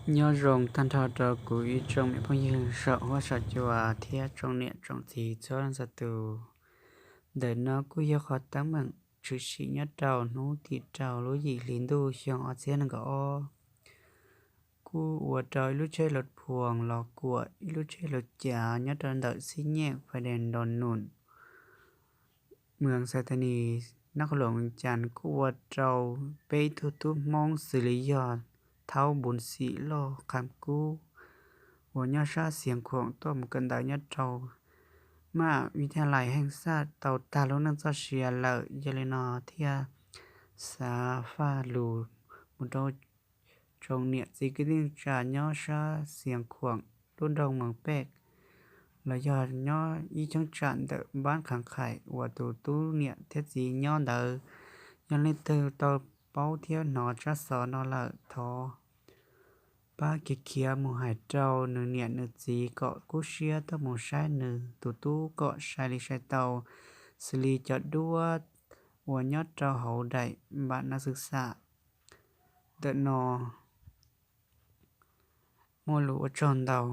Nyob zoo tag nrho rau kuv ib tsoom niam phooj ywg saum huab saum cua thiab tsoom niam tsoom txiv txhua leej txhua tus. Ntawm no kuj yog qhov teeb meem tshwm sim nyob rau hnub tim rau lub yim hli ntuj xyoo ob txhiab nees nkaum ob. Kuj ua rau ib lub tsheb laus phuas los kuam ib lub tsheb laus cav nyob rau ntawm xib nyej Fais Des Ndos Num, moos Xais Thas Nis, nab qhov luam Vees Cas kuj ua rau peb ib tug tub Hmoob xws li yog Thaub Npus Xim Lauj Qham Kub uas nyob sab Xiav Khuam tuaj mus kawm ntawv nyob rau maj vib thaj lais Heej Xaj tau tag lub neej txoj sia lawm. Yog li no thiaj xav faj lus mus rau tsoom niam txiv kwv tij neej tsa nyob sab Xiav Khuam lub nroog Moos Pej los yog nyob ib cheeb tsam ntawm npab Khav Khais uas tus tub niam thiab txiv nyob ntawd. Yog leej twg tau paub thiab hnov tsab xov no lawm thov pab kev khiav mus hais rau nws niam nws txiv kom kub siab tuaj mus saib nws tus tub kom sai li sai tau, xws li cov duab uas nyob rau hauv daim npam nav xwm xam ntawm no. Muaj lus ua tsaug ntau.